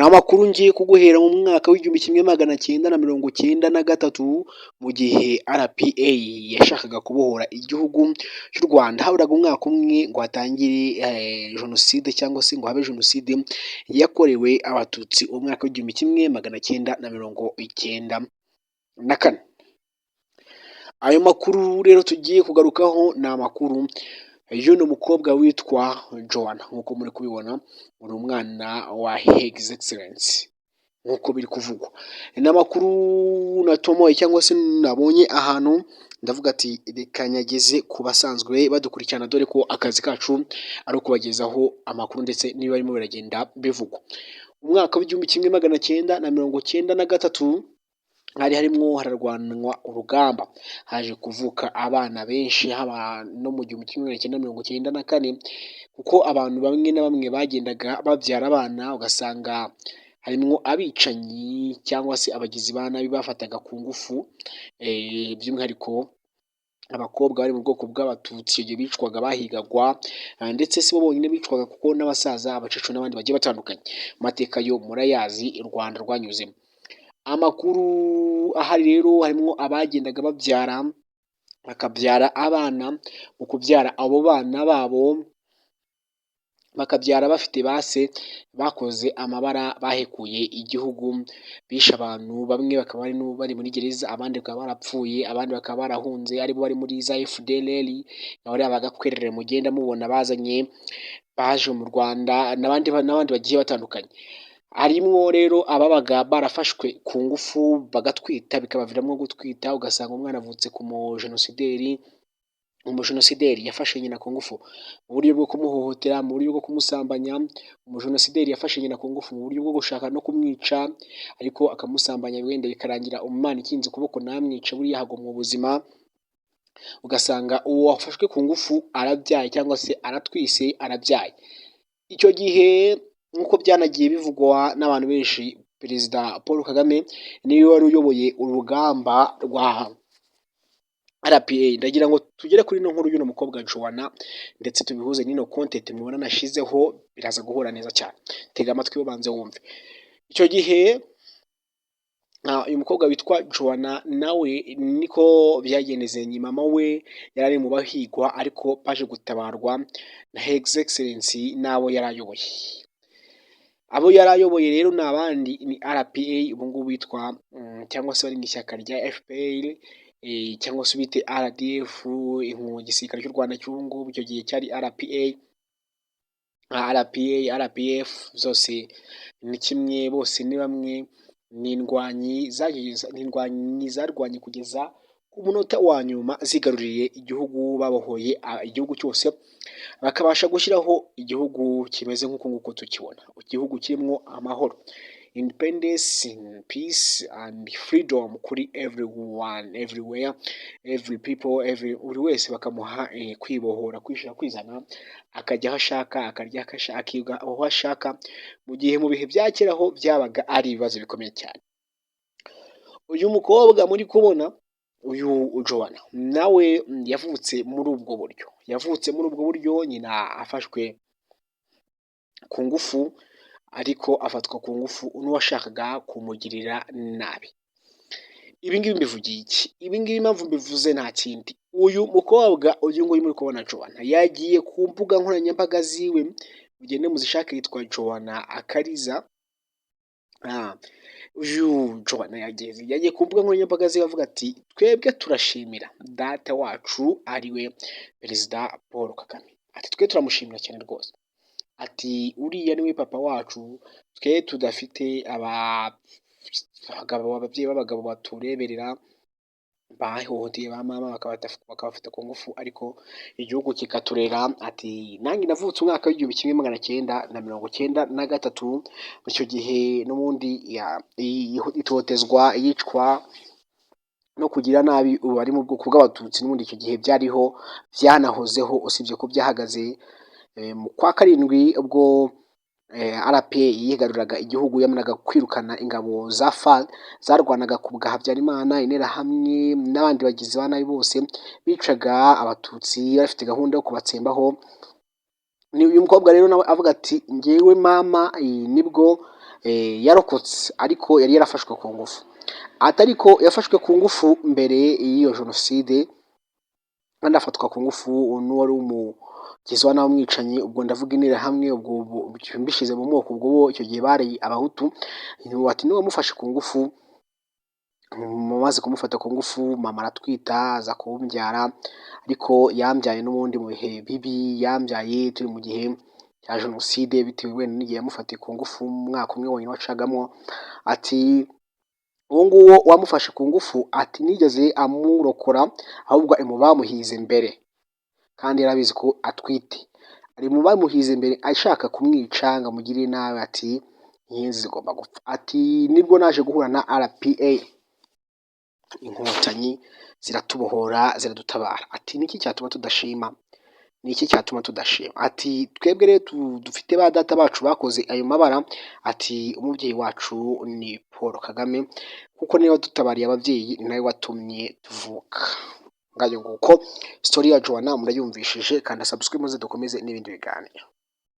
Amakuru ngiye kuguhera mu mwaka w'1993, mu gihe RPA yashakaga kubohora igihugu cy'u Rwanda. Haburaga umwaka umwe ngo hatangire jenoside, cyangwa se ngo habe jenoside yakorewe Abatutsi, umwaka w'1994. Ayo makuru rero tugiye kugarukaho ni amakuru y'uno mukobwa witwa Joanna. Nk'uko muri kubibona, uri umwana wa His Excellence nk'uko biri kuvugwa. Ni amakuru natomoye cyangwa se nabonye ahantu, ndavuga ati reka nyageze ku basanzwe badukurikirana, dore ko akazi kacu ari ukubagezaho amakuru ndetse niba birimo biragenda bivugwa. Umwaka w'1993 hari harimwo hararwanwa urugamba, haje kuvuka abana benshi, haba no mu 1994, kuko abantu bamwe na bamwe bagendaga babyara abana, ugasanga harimwo abicanyi cyangwa se abagizi ba nabi bafataga ku ngufu, by'umwihariko abakobwa bari mu bwoko bw'Abatutsi. Icyo gihe bicwaga, bahigagwa, ndetse si bo bonyine bicwaga, kuko n'abasaza, abakecuru n'abandi bagiye batandukanye. Amateka yo murayazi u Rwanda rwanyuzemo. Amakuru ahari rero, harimo abagendaga babyara, bakabyara abana, mu kubyara abo bana babo bakabyara bafite ba se bakoze amabara, bahekuye igihugu, bishe abantu, bamwe bakaba bari muri gereza, abandi bakaba barapfuye, abandi bakaba barahunze, aribo bari muri za FDLR, bariya bagakwerere mugenda mubona bazanye baje mu Rwanda, n'abandi n'abandi bagiye batandukanye. Harimwo rero ababaga barafashwe ku ngufu bagatwita, bikabaviramo gutwita, ugasanga umwana avutse ku mujenosideri. Umujenosideri yafashe nyina ku ngufu mu buryo bwo kumuhohotera, mu buryo bwo kumusambanya. Umujenosideri yafashe nyina ku ngufu mu buryo bwo gushaka no kumwica, ariko akamusambanya, wenda bikarangira Imana ikinze ukuboko ntamwice, buriya hagomwa ubuzima. Ugasanga uwo wafashwe ku ngufu arabyaye, cyangwa se aratwise, arabyaye. Icyo gihe, nk'uko byanagiye bivugwa n'abantu benshi, Perezida Paul Kagame niwe wari uyoboye urugamba rwa RPA. Ndagira ngo tugere kuri ino nkuru y'uno mukobwa Joanna, ndetse tubihuze n'ino content mubona nashizeho, biraza guhura neza cyane. Tega amatwi, ubanze wumve. Icyo gihe uyu mukobwa witwa Joanna nawe niko byagendeze. Mama we yari ari mu bahigwa, ariko baje gutabarwa na His Excellence n'abo yari ayoboye. Abo yari ayoboye rero ni abandi, ni RPA ubu ngubu witwa, cyangwa se bari mu ishyaka rya FPR, cyangwa se bite RDF, igisirikare cy'u Rwanda cy'ubu ngubu. Icyo gihe cyari RPA, RPA, RPF, zose ni kimwe, bose ni bamwe, ni indwanyi, ni indwanyi zarwanye kugeza ku munota wa nyuma, zigaruriye igihugu, babohoye igihugu cyose, bakabasha gushyiraho igihugu kimeze nk'uku nguku tukibona, igihugu kirimo amahoro, independence, peace and freedom kuri everyone, everywhere, every people, every buri wese bakamuha kwibohora, kwishyira kwizana, akajya aho ashaka, akarya, akiga aho ashaka, mu gihe mu bihe bya kera ho byabaga ari ibibazo bikomeye cyane. Uyu mukobwa muri kubona, uyu Joanna, nawe yavutse muri ubwo buryo, yavutse muri ubwo buryo, nyina afashwe ku ngufu, ariko afatwa ku ngufu n'uwashakaga kumugirira nabi. Ibi ngibi mbivugiye iki? Ibi ngibi impamvu mbivuze nta kindi. Uyu mukobwa, uyu nguyu muri kubona Joanna, yagiye ku mbuga nkoranyambaga ziwe, mugende muzishake, yitwa Joanna Akariza. Uyu Joanna yagiye ku mbuga nkoranyambaga ziwe avuga ati: "Twebwe turashimira data wacu, ariwe Perezida Paul Kagame." Ati: "Twe turamushimira cyane rwose." Ati: "Uriya niwe papa wacu, twe tudafite abagabo, ababyeyi b'abagabo batureberera, bahohoteye ba mama bakabafata ku ngufu, ariko igihugu kikaturera." Ati: "Nanjye navutse umwaka w'1993, icyo gihe n'ubundi itotezwa, iyicwa no kugira nabi ubu bari mu bwoko bw'Abatutsi, n'ubundi icyo gihe byariho, byanahozeho, usibye ko byahagaze mu kwa karindwi ubwo RPA yigaruriraga igihugu, yamaraga kwirukana ingabo za FAR zarwanaga ku bwa Habyarimana, Interahamwe n'abandi bagizi ba nabi bose bicaga Abatutsi bafite gahunda yo kubatsembaho." Ni uyu mukobwa rero nawe avuga ati: "Ngewe mama nibwo yarokotse, ariko yari yarafashwe ku ngufu. Ati ariko yafashwe ku ngufu mbere y'iyo jenoside, kandi afatwa ku ngufu n'uwari umugizi wa nabi, umwicanyi. Ubwo ndavuga Interahamwe, ubwo mbishyize mu moko, ubwo bo icyo gihe bari Abahutu. Ati niwe wamufashe ku ngufu. Maze kumufata ku ngufu, mama aratwita, aza kumbyara, ariko yambyaye n'ubundi mu bihe bibi, yambyaye turi mu gihe cya jenoside, bitewe wenda n'igihe yamufatiye ku ngufu, umwaka umwe wonyine wacagamo. Ati uwo nguwo wamufashe ku ngufu, ati nigeze amurokora, ahubwo ari mu bamuhize mbere, kandi yarabizi ko atwite, ari mu bamuhize mbere ashaka kumwica ngo amugirire nabi. Ati inyenzi zigomba gupfa. Ati nibwo naje guhura na RPA Inkotanyi, ziratubohora, ziradutabara. Ati niki cyatuma tudashima? Ni iki cyatuma tudashima? Ati twebwe rero dufite ba data bacu bakoze ayo mabara. Ati umubyeyi wacu ni Paul Kagame, kuko niwe wadutabariye ababyeyi, ni nawe watumye tuvuka. Ngayo nguko, story ya Joanna murayumvishije. Kanda subscribe maze dukomeze n'ibindi biganiro.